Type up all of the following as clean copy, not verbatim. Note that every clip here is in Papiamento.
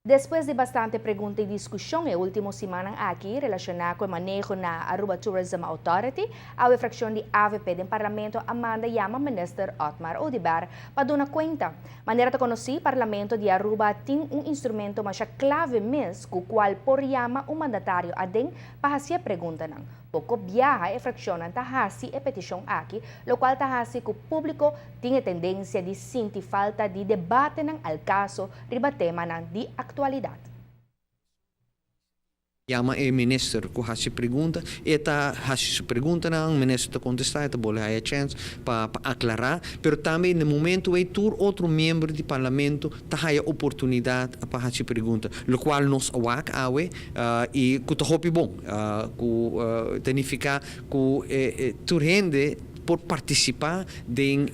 Despues di bastante pregunta y discusion e ultimo siman aki relaciona cu e maneho na Aruba Tourism Authority, e fraccion di AVP den Parlamento a manda yama Minister Otmar Oduber pa duna cuenta. Manera ta conoci, Parlamento di Aruba tin un instrumento mas clave mes cu cual por yama un mandatario aden pa haci preguntanan. Poco biaha e fraccion ta haci e peticion aki, locual ta haci cu publico tin tendencia di sinti falta di debatenan al caso riba temanan di actualidad. Yama e minister cu haci pregunta, e ta haci preguntanan, minister ta contesta, e ta bolbe haya chance pa aclara, pero tambe na momento ey tur otro miembro di Parlamento ta haya oportunidad pa haci pregunta, locual nos a wak awe y cu ta hopi bon, cu significa cu tur hende por participa den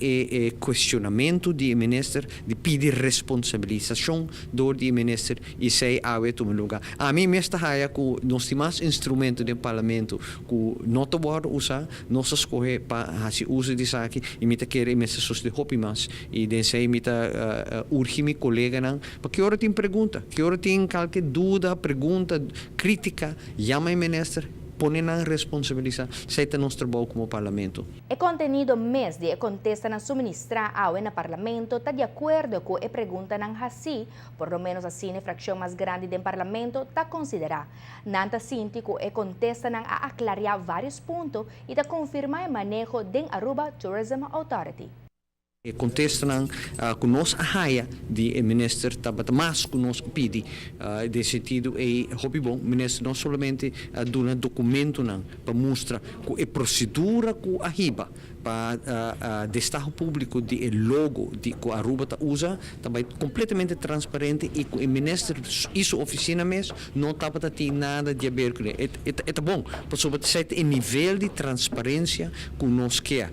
cuestionamento di minister, di pidi responsabilisacion door di minister y esey awe a tuma luga. Ami mes ta haya cu nos tin mas instrumento den Parlamento cu no ta wordo usa, nos a scohe pa haci uso di esaki y mi ta kere mester sosode hopi mas y den esey mi ta urgi mi coleganan pa cu ora tin pregunta, cu ora tin cualkier duda, pregunta, critica, yama e minister, pone nan responsabilisa, esey ta nos trabou como Parlamento. E contenido mes di e contestanan suministra awe na Parlamento ta di acuerdo cu e preguntanan haci, por lo menos asina e fraccion mas grandi den Parlamento ta considera. Nan ta sinti cu e contestanan a aclara varios punto y ta confirma e maneho den Aruba Tourism Authority. E contestanan cu nos a haya di minister tabata mas cu nos a pidi. Den sentido e hopi bon, minister no solamente duna documentonan pa mustra cu e procedura cu a hiba pa destaho publico di e logo di cu Aruba ta usa, tambe completamente transparente y cu e minister y su oficina mes no tabata tin nada di haber cu e. E bon, pasobra e nivel di transparencia cu nos kier.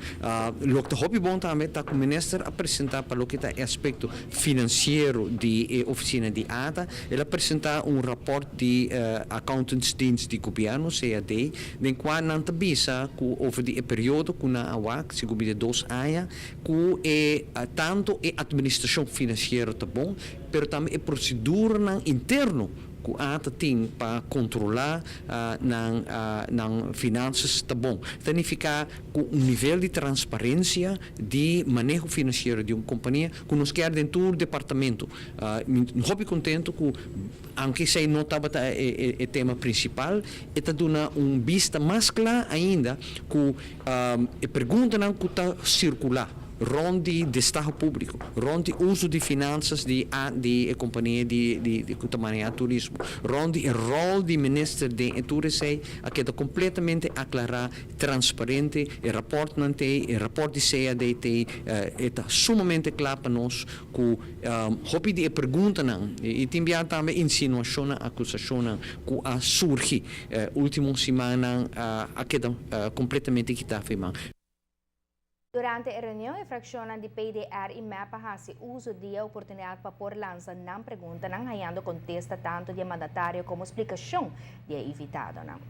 Loke ta hopi bon tambe ta cu minister a presenta pa loke ta aspecto financiero di oficina di ATA, el a presenta un rapport di accountantsdienst di gobierno, CAD, den cual nan ta bisa cu over di e periodo cu nan a wak, segun di 2 aña, cu e tanto e administracion financiero ta bon, pero tambe e proceduranan interno cu ATA tin pa controla nan finanzas ta bon. Significa cu un nivel di transparencia di maneho financiero di un compania cu nos kier den tur departamento. Hopi contento cu, aunke esey no tabata e tema principal, e ta duna un bista mas cla ainda cu e preguntanan cu ta circula rond di destaho publico, rond di uso di finanzas di compania di cu ta maneha turismo, rond di rol di minister den tur esey, a keda completamente aclara, transparente, e rapportnan t'ey, e rapport di CAD t'ey, ta sumamente cla pa nos cu hopi di preguntanan y tin tambe insinuacion, acusacion cu a surgi ultimo siman a keda completamente kita fo'i man. Durante e reunion, e fraccion di PDR y MEP a haci uso di oportunidad pa por lansa nan preguntanan, hayando contesta tanto di mandatario como explicacion di invitadonan.